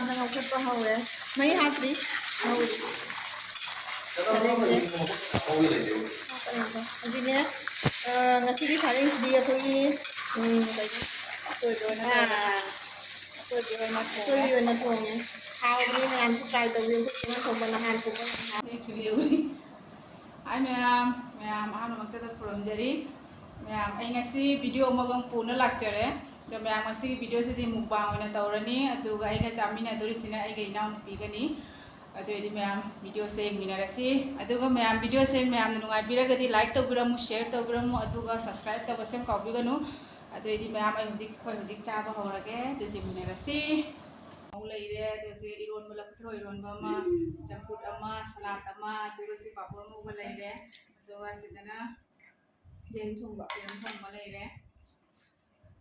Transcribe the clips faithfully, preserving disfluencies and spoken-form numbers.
ꯉꯧꯈꯠꯄ ꯍꯧꯔꯦ꯫ ꯃꯩ ꯍꯥꯞꯇ꯭ꯔꯤ꯫ ꯉꯧꯔꯤ꯫ ꯁꯥꯔꯦꯡꯁꯦ꯫ ꯍꯧꯖꯤꯛꯅꯦ, ꯑ, ꯉꯁꯤꯒꯤ ꯁꯥꯔꯦꯡꯁꯤꯗꯤ ꯑꯩꯈꯣꯏꯒꯤ, ꯎꯝ, ꯀꯩꯅꯣ, ꯑꯇꯣꯏꯕ ꯑꯣꯏꯅ ꯇꯧꯔꯦ꯫ ꯑꯥ꯫ ꯑꯇꯣꯏꯕ ꯑꯣꯏꯅ ꯊꯣꯡꯉꯦ꯫ ꯑꯇꯣꯏꯕ ꯑꯣꯏꯅ ꯊꯣꯡꯉꯦ꯫ ꯍꯥꯎꯕꯅꯤ, ꯃꯌꯥꯝꯁꯨ try ꯇꯧꯕꯤꯌꯨ꯫ ꯑꯩꯈꯣꯏ ꯆꯦꯅ ꯊꯣꯡꯕ ꯅꯍꯥꯟ ꯄꯨꯡ ꯑꯃ ꯍꯥꯞ- ꯍꯥꯏ ꯃꯌꯥꯝ, ꯃꯌꯥꯝ ꯑꯍꯥꯟꯕꯃꯛꯇꯗ ꯈꯨꯔꯨꯝꯖꯔꯤ꯫ ꯃꯌꯥꯝ, ꯑꯩ ꯉꯁꯤ video ꯑꯃꯒ ꯄꯨꯅ ꯂꯥꯛꯆꯔꯦ꯫ ꯑꯗꯣ ꯃꯌꯥꯝ, ꯉꯁꯤꯒꯤ videoꯁꯤꯗꯤ mukbang ꯑꯣꯏꯅ ꯇꯧꯔꯅꯤ, ꯑꯗꯨꯒ ꯑꯩꯒ ꯆꯥꯃꯤꯟꯅꯗꯣꯔꯤꯁꯤꯅ ꯑꯩꯒ ꯏꯅꯥꯎꯅꯨꯄꯤꯒꯅꯤ꯫ ꯑꯗꯨ ꯑꯣꯏꯔꯗꯤ ꯃꯌꯥꯝ videoꯁꯦ ꯌꯦꯡꯃꯤꯟꯅꯔꯁꯤ꯫ ꯑꯗꯨꯒ ꯃꯌꯥꯝ videoꯁꯦ ꯃꯌꯥꯝꯅ ꯅꯨꯡꯉꯥꯏꯕꯤꯔꯒꯗꯤ like ꯇꯧꯕꯤꯔꯝꯃꯨ, share ꯇꯧꯕꯤꯔꯝꯃꯨ, ꯑꯗꯨꯒ subscribe ꯇꯧꯕꯁꯦ ꯀꯥꯎꯕꯤꯒꯅꯨ꯫ ꯑꯗꯨ ꯑꯣꯏꯔꯗꯤ ꯃꯌꯥꯝ ꯑꯩ ꯍꯧꯖꯤꯛ, ꯑꯩꯈꯣꯏ ꯍꯧꯖꯤꯛ ꯆꯥꯕ ꯍꯧꯔꯒꯦ, ꯑꯗꯨ ꯌꯦꯡꯃꯤꯟꯅꯔꯁꯤ꯫ ꯃꯧ ꯂꯩꯔꯦ, ꯑꯗꯨ ꯁꯤ ꯏꯔꯣꯟꯕ, ꯂꯐꯨꯊꯔꯣ ꯏꯔꯣꯟꯕ ꯑꯃ, ꯆꯝꯐꯨꯠ ꯑꯃ, salad ꯑꯃ, ꯑꯗꯨꯒ ꯁꯤ ꯄꯥꯐꯣꯔ ꯑꯃꯒ ꯂꯩꯔꯦ, ꯑꯗꯨꯒ ꯁꯤꯗꯅ ꯌꯦꯔꯨꯝ ꯊꯣꯡꯕ꯫ ꯌꯦꯔꯨꯝ ꯊꯣꯡꯕ ꯂꯩꯔꯦ꯫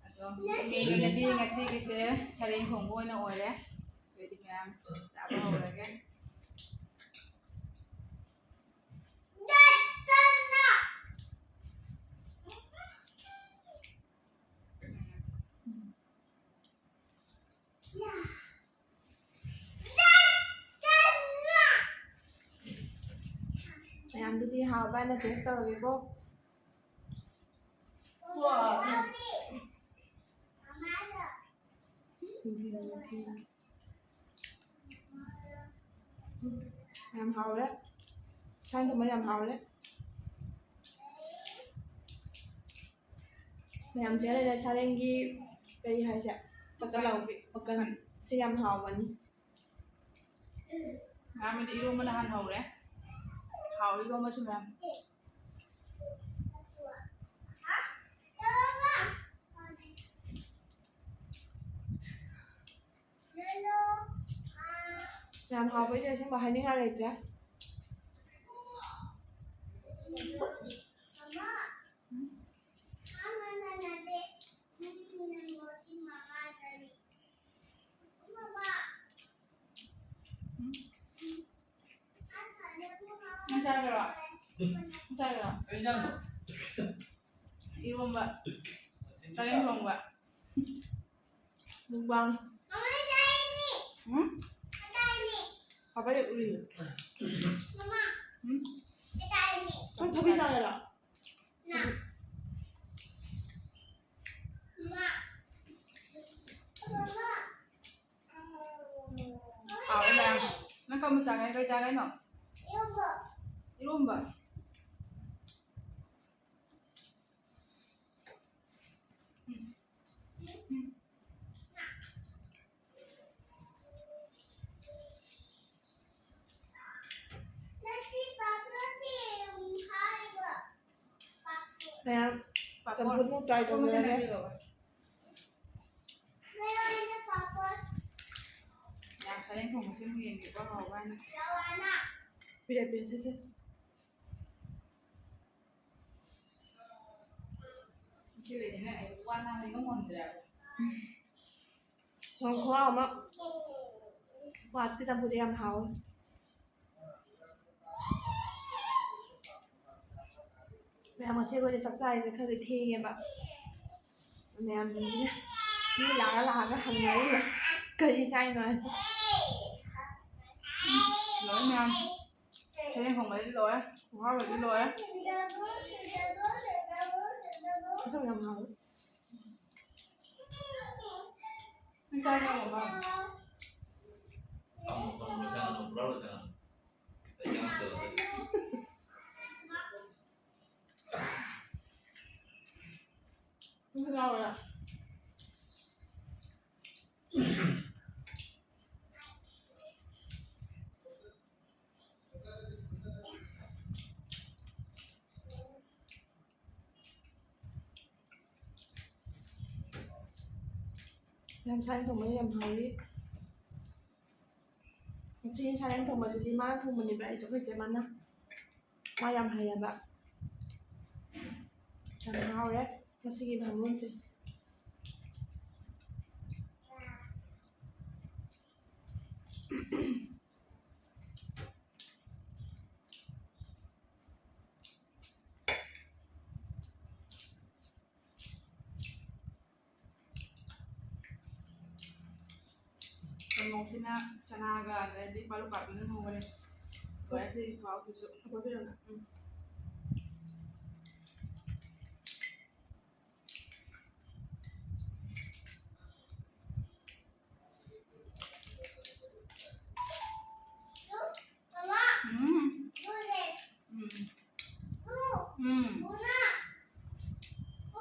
ꯑꯗꯣ ꯃꯦꯟ ꯑꯣꯏꯅꯗꯤ ꯉꯁꯤꯒꯤꯁꯦ ꯁꯔꯦꯡ ꯊꯣꯡꯕ ꯑꯣꯏꯅ ꯑꯣꯏꯔꯦ꯫ ꯑꯗꯨꯗꯤ ꯃꯌꯥꯝ ꯆꯥꯕ ꯍꯧꯔꯒꯦ꯫ ꯃꯌꯥꯝꯗꯨꯗꯤ ꯍꯥꯎꯕ꯭ꯔꯥꯅ taste ꯇꯧꯔꯒꯦꯀꯣ꯫ ꯌꯥꯝ ꯍꯥꯎꯔꯦ꯫ ꯁꯥꯏꯟ ꯊꯣꯡꯕ ꯌꯥꯝ ꯍꯥꯎꯔꯦ꯫ ꯃꯌꯥꯝꯁꯦ ꯂꯩꯔꯦ, ꯁꯥꯔꯦꯡꯒꯤ ꯀꯔꯤ ꯍꯥꯏꯁꯦ, ꯆꯀ ꯂꯥꯎꯕꯤ ꯃꯀꯟ꯫ ꯁꯤ ꯌꯥꯝ ꯍꯥꯎꯕꯅꯤ꯫ ꯃꯌꯥꯝ, ꯑꯩꯗꯤ ꯏꯔꯣꯝꯕꯅ ꯍꯥꯟꯅ ꯍꯧꯔꯦ꯫ ꯍꯥꯎ, ꯏꯔꯣꯝꯕꯁꯨ ꯃꯌꯥꯝ꯫ ꯌꯥꯝ ꯍꯥꯎꯕꯩꯗꯤ ꯑꯁꯦꯡꯕ ꯍꯥꯏꯅꯤꯡꯉꯥꯏ ꯂꯩꯇ꯭ꯔꯦ꯫ ꯅꯪ ꯆꯥꯒꯦꯔꯣ? ꯅꯪ ꯆꯥꯒꯦꯔꯣ? ꯀꯩ ꯏꯟꯖꯥꯡꯅꯣ? ꯏꯔꯣꯝꯕ꯫ ꯆꯒꯦꯝ ꯊꯣꯡꯕ꯫ Mukbang꯫ ꯎꯝ? ꯄꯥꯄꯥꯗꯤ ꯎꯏ꯫ ꯎꯝ? ꯅꯪ ꯊꯕꯤ ꯆꯥꯒꯦꯔꯣ? ꯍꯥꯎꯋꯦ ꯃꯌꯥꯝ꯫ ꯅꯪ ꯀꯔꯝꯕ ꯆꯥꯒꯦ? ꯀꯩ ꯆꯥꯒꯦ ꯍꯥꯏꯅꯣ? ꯏꯔꯣꯝꯕ꯫ ꯎꯝ꯫ ꯎꯝ꯫ ꯃꯌꯥꯝ, ꯄꯥꯐꯣꯔ꯫ ꯆꯝꯐꯨꯠꯃꯨꯛ try ꯇꯧꯖꯔꯒꯦ꯫ ꯌꯥꯝ ꯁꯔꯦꯡ ꯊꯣꯡꯕ ꯁꯦꯝ ꯌꯦꯡꯒꯦꯀꯣ, ꯍꯥꯎꯕ꯭ꯔꯥ ꯍꯥꯏꯅ꯫ ꯄꯤꯔꯦ, ꯄꯤꯔꯦ, ꯁꯦ, ꯁꯦ꯫ ꯁꯤ ꯂꯩꯅꯤꯅ ꯑꯩ ꯋꯥ ꯉꯥꯡꯕ ꯉꯝꯗ꯭ꯔꯦꯕ꯫ ꯈꯨꯍꯥꯎ ꯑꯃ꯫ ꯀ꯭ꯋꯥꯁꯀꯤ ꯆꯝꯐꯨꯠꯇꯤ ꯌꯥꯝ ꯍꯥꯎꯋꯤ꯫ ꯃꯌꯥꯝ, ꯉꯁꯤ ꯑꯩꯈꯣꯏꯗꯤ ꯆꯥꯛ ꯆꯥꯔꯤꯁꯦ ꯈꯔꯗꯤ ꯊꯦꯡꯉꯦꯕ꯫ ꯃꯌꯥꯝꯁꯤꯡꯁꯤꯅ ꯃꯤ ꯂꯥꯛꯑ ꯂꯥꯛꯑꯒ ꯍꯪꯅꯔꯤꯕ ꯀꯔꯤ ꯆꯥꯏꯅꯣ ꯍꯥꯏꯅ꯫ ꯂꯣꯏꯔꯦ ꯃꯌꯥꯝ꯫ ꯁꯔꯦꯡ ꯊꯣꯡꯕꯗꯤ ꯂꯣꯏꯔꯦ꯫ ꯄꯨꯈꯥꯎꯗꯤ ꯂꯣꯏꯔꯦ꯫ ꯃꯁꯛ ꯌꯥꯝ ꯍꯥꯎꯋꯤ꯫ ꯅꯪ ꯆꯥꯕ ꯌꯥꯎꯔꯕ? ꯅꯪꯁꯨ ꯆꯥꯎꯔꯦ꯫ ꯌꯥꯝ ꯁꯥꯏ ꯊꯣꯡꯕ ꯌꯥꯝ ꯍꯥꯎꯋꯤ꯫ ꯉꯁꯤ ꯁꯔꯦꯡ ꯊꯣꯡꯕꯁꯤꯗꯤ ꯃꯥꯅ ꯊꯣꯡꯕꯅꯦꯕ, ꯑꯩꯁꯨ ꯑꯩꯈꯣꯏ ꯆꯦ ꯃꯥꯅ꯫ ꯃꯥ ꯌꯥꯝ ꯍꯩꯌꯦꯕ꯫ ꯌꯥꯝ ꯍꯥꯎꯔꯦ ꯉꯁꯤꯒꯤ ꯕꯥꯃꯣꯟꯁꯦ꯫ ꯀꯥꯡꯉꯧ ꯁꯤꯅ ꯆꯅꯥꯒ ꯑꯗꯩꯗꯤ ꯄꯥꯂꯨ ꯀꯥꯕꯤꯒ ꯉꯧꯕꯅꯦ꯫ ꯍꯣꯏ, ꯑꯁꯤ ꯈꯨꯍꯥꯎꯁꯤꯁꯨ꯫ ꯎꯝ꯫ ꯎꯝ꯫ ꯎꯝ꯫ ꯎꯝ꯫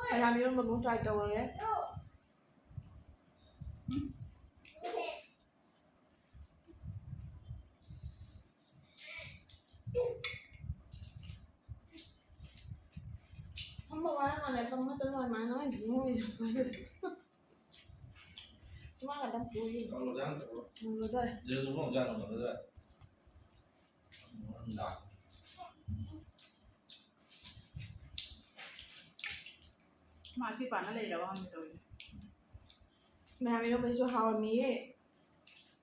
ꯃꯌꯥꯝ ꯏꯔꯣꯟꯕ ꯑꯃꯨꯛ try ꯇꯧꯔꯒꯦ꯫ ꯎꯝ꯫ ꯐꯝꯕ ꯋꯥꯔꯀꯥꯟꯗ ꯐꯝꯕ ꯆꯠꯂꯣ ꯍꯥꯏꯃꯥꯏꯅ ꯍꯥꯏꯗꯨꯅꯤ ꯃꯣꯏ꯫ ꯁꯨꯃꯥꯏꯅ ꯑꯗꯨꯝ ꯄꯨꯏ꯫ ꯂꯣꯏꯗꯣꯔꯦ꯫ ꯃꯥ ꯁꯤ ꯄꯥꯅ ꯂꯩꯔꯕ ꯈꯪꯗꯦ ꯇꯧꯔꯤꯁꯦ꯫ ꯑꯁ, ꯃꯌꯥꯝ ꯏꯔꯣꯟꯕꯁꯤꯁꯨ ꯍꯥꯎꯔꯝꯃꯤꯌꯦ꯫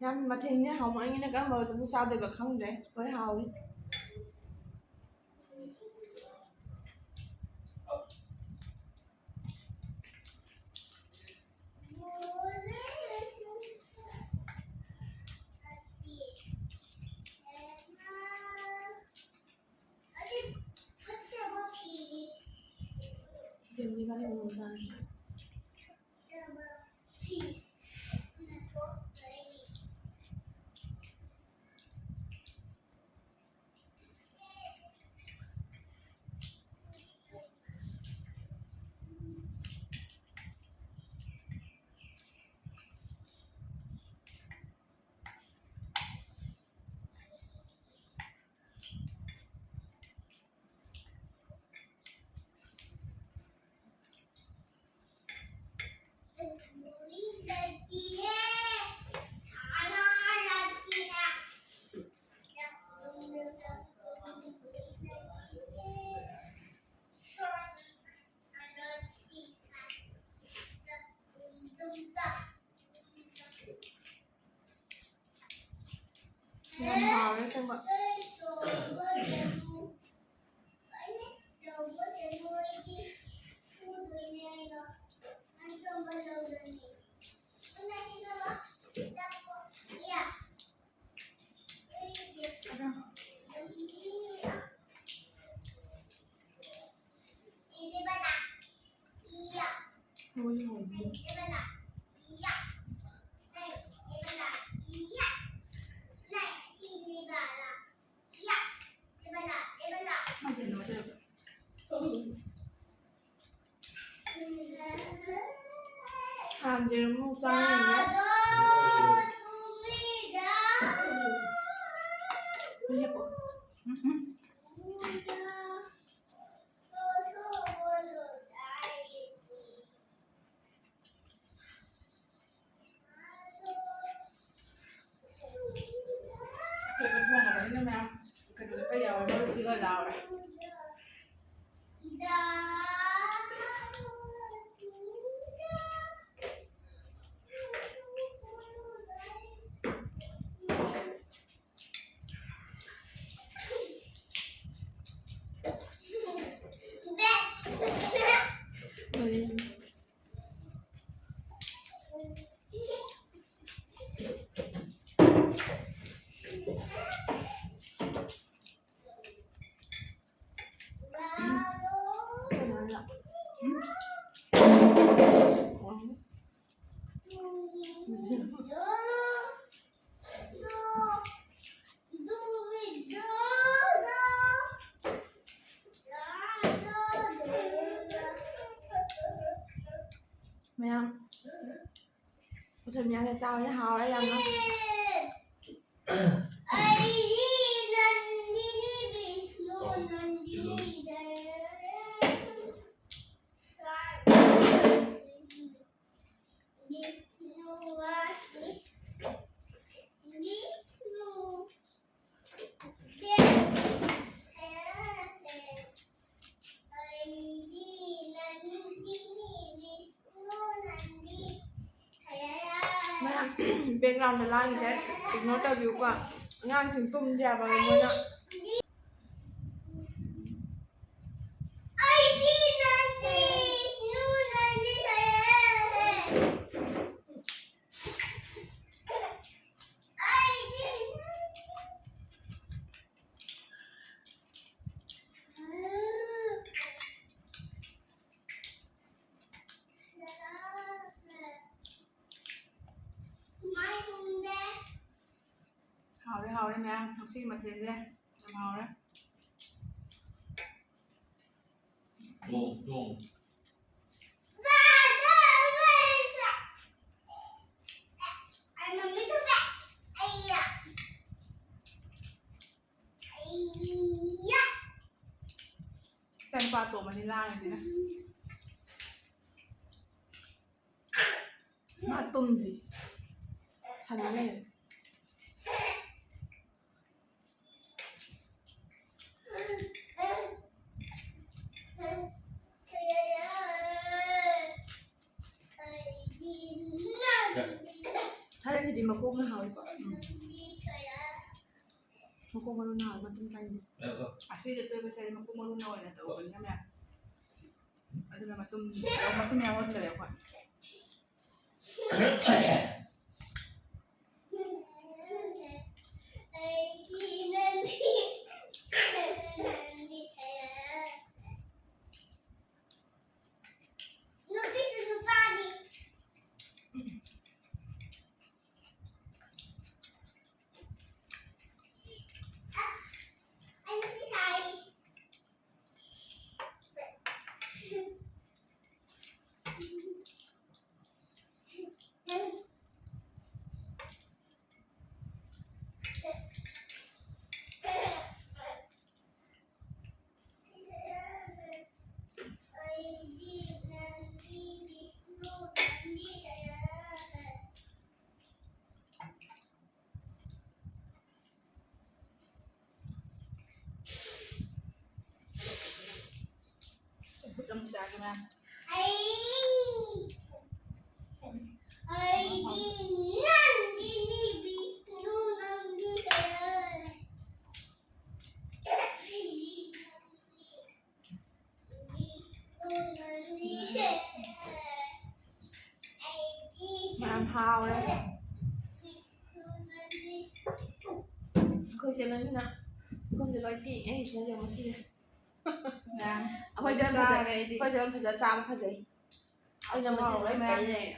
ꯌꯥꯝ ꯃꯊꯦꯜꯅꯦ ꯍꯥꯎꯃꯟꯒꯤꯅ ꯀꯔꯝꯕ ꯑꯃꯨꯛ ꯆꯥꯗꯣꯏꯕ ꯈꯪꯗ꯭ꯔꯦ꯫ ꯂꯣꯏ ꯍꯥꯎꯏ꯫ ꯌꯥꯝ ꯍꯥꯎꯋꯦ ꯑꯁꯦꯡꯕ꯫ ꯌꯦꯔꯨꯝ ꯑꯃꯨꯛ ꯆꯥꯅꯤꯡꯉꯦ꯫ ꯑꯩꯈꯣꯏ ꯊꯣꯡꯉꯕꯅꯤꯅ ꯃꯌꯥꯝ ꯀꯩꯅꯣ ꯂꯣꯏ ꯌꯥꯎꯔꯦ, ꯃꯔꯨꯗꯤ ꯂꯣꯏ ꯂꯥꯎꯔꯦ꯫ ꯃꯌꯥꯝ ꯎꯊꯣꯏ ꯃꯌꯥꯝꯅ ꯆꯥꯕꯁꯦ ꯍꯥꯎꯔꯦ ꯌꯥꯝꯅ꯫ ꯑꯩꯗꯤ ꯅꯟꯗꯤꯅꯤ ꯕꯤꯁꯅꯨ ꯅꯟꯗꯤꯅꯤ ꯖꯌ꯫ ꯕꯤꯁꯅꯨ ꯋꯥꯁꯤ ꯕꯤꯁꯅꯨ꯫ ꯃꯌꯥꯝ background ꯗ ꯂꯥꯡꯉꯤꯁꯦ ignore ꯇꯧꯕꯤꯌꯨꯀꯣ꯫ ꯑꯉꯥꯡꯁꯤꯡ ꯇꯨꯝꯗꯦ ꯍꯥꯏꯕ ꯃꯣꯏꯅ꯫ ꯍꯥꯎꯔꯦ, ꯍꯥꯎꯔꯦ ꯃꯌꯥꯝ, ꯉꯁꯤꯒꯤ ꯃꯊꯦꯜꯁꯦ ꯌꯥꯝ ꯍꯥꯎꯔꯦ꯫ ꯆꯣꯡ, ꯆꯣꯡ꯫ ꯄꯥꯇꯣꯝꯕꯅꯤ ꯂꯥꯡꯉꯤꯁꯤꯅ꯫ ꯃꯥ ꯇꯨꯝꯗ꯭ꯔꯤ꯫ ꯁꯥꯟꯅ ꯂꯩꯔꯦ꯫ ꯊꯥꯔꯛꯏꯗꯤ ꯃꯀꯣꯛꯅ ꯍꯥꯎꯋꯤꯀꯣ꯫ ꯎꯝ꯫ ꯃꯀꯣꯛ ꯃꯔꯨꯅ ꯍꯥꯎꯋꯤ, ꯃꯇꯨꯝ ꯆꯥꯅꯤꯡꯗꯦ꯫ ꯑꯁꯤꯗ ꯇꯣꯏꯕ ꯁꯔꯦ ꯃꯀꯣꯛ ꯃꯔꯨꯅ ꯑꯣꯏꯅ ꯇꯧꯕꯅꯤꯅ ꯃꯌꯥꯝ꯫ ꯑꯗꯨꯅ ꯃꯇꯨꯝ, ꯃꯇꯨꯝ ꯌꯥꯎꯍꯟꯗꯔꯦ ꯑꯩꯈꯣꯏ꯫ ꯆꯝꯐꯨꯠ ꯑꯃ ꯆꯥꯒꯦ ꯃꯌꯥꯝ꯫ ꯑꯩꯗꯤ ꯅꯪꯗꯤꯅꯤ ꯕꯤꯁꯅꯨ ꯅꯪꯗꯤ ꯀꯌꯥ? ꯌꯥꯝ ꯍꯥꯎꯔꯦ꯫ ꯑꯩꯈꯣꯏ ꯆꯦ ꯃꯔꯤꯅ ꯄꯨꯈꯝꯁꯦ ꯂꯣꯏ ꯇꯦꯡꯉꯦ꯫ ꯑꯩ ꯁꯤꯅ ꯌꯦꯡꯉꯣ ꯁꯤꯁꯦ꯫ ꯃꯌꯥꯝ ꯑꯩꯈꯣꯏꯁꯦ ꯌꯥꯝ ꯐꯖ-, ꯆꯥꯔꯦ ꯑꯩꯗꯤ꯫ ꯑꯩꯈꯣꯏꯁꯦ ꯌꯥꯝ ꯐꯖ ꯆꯥꯕ ꯐꯖꯩ꯫ ꯑꯩꯅ ꯃꯆꯦꯠ ꯂꯣꯏ ꯄꯩ ꯂꯩꯔꯦ꯫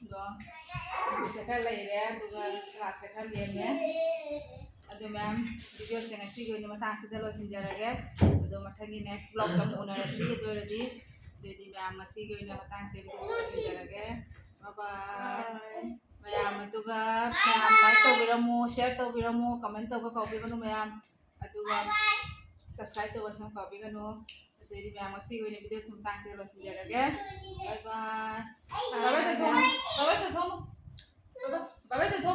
ꯑꯗꯣ ꯆꯝꯐꯨꯠꯁꯦ ꯈꯔ ꯂꯩꯔꯦ, ꯑꯗꯨꯒ ꯁꯂꯥꯗꯁꯦ ꯈꯔ ꯂꯦꯝꯃꯦ꯫ ꯑꯗꯣ ꯃꯌꯥꯝ, ꯚꯤꯗꯤꯑꯣꯁꯦ ꯉꯁꯤꯒꯤ ꯑꯣꯏꯅ ꯃꯇꯥꯡꯁꯤꯗ ꯂꯣꯏꯁꯤꯟꯖꯔꯒꯦ꯫ ꯑꯗꯣ ꯃꯊꯪꯒꯤ next vlogꯇ ꯑꯃꯨꯛ ꯎꯅꯔꯁꯤ꯫ ꯑꯗꯨ ꯑꯣꯏꯔꯗꯤ, ꯑꯗꯨꯗꯤ ꯃꯌꯥꯝ ꯉꯁꯤꯒꯤ ꯑꯣꯏꯅ ꯃꯇꯥꯡꯁꯦ ꯚꯤꯗꯤꯑꯣꯁꯦ ꯂꯣꯏꯁꯤꯟꯖꯔꯒꯦ꯫ Bye bye꯫ Bye꯫ ꯃꯌꯥꯝ ꯑꯗꯨꯒ ꯃꯌꯥꯝ like ꯇꯧꯕꯤꯔꯝꯃꯨ, share ꯇꯧꯕꯤꯔꯝꯃꯨ, comment ꯇꯧꯕ ꯀꯥꯎꯕꯤꯒꯅꯨ ꯃꯌꯥꯝ꯫ ꯑꯗꯨꯒ subscribe ꯇꯧꯕꯁꯨ ꯀꯥꯎꯕꯤꯒꯅꯨ꯫ ꯑꯗꯩꯗꯤ ꯃꯌꯥꯝ, ꯉꯁꯤꯒꯤ ꯑꯣꯏꯅ ꯚꯤꯗꯤꯑꯣꯁꯤ ꯃꯇꯥꯡꯁꯤꯗ ꯂꯣꯏꯁꯤꯟꯖꯔꯒꯦ꯫ ꯕꯥꯏ ꯕꯥꯏ꯫ ꯕꯥꯏ ꯕꯥꯏ ꯇꯧꯊꯣꯛꯑꯣ꯫ ꯕꯥꯏ ꯕꯥꯏ ꯇꯧꯊꯣꯛꯑꯣ꯫ ꯕꯥꯏ ꯕꯥꯏ ꯇꯧꯊꯣꯛꯑꯣ꯫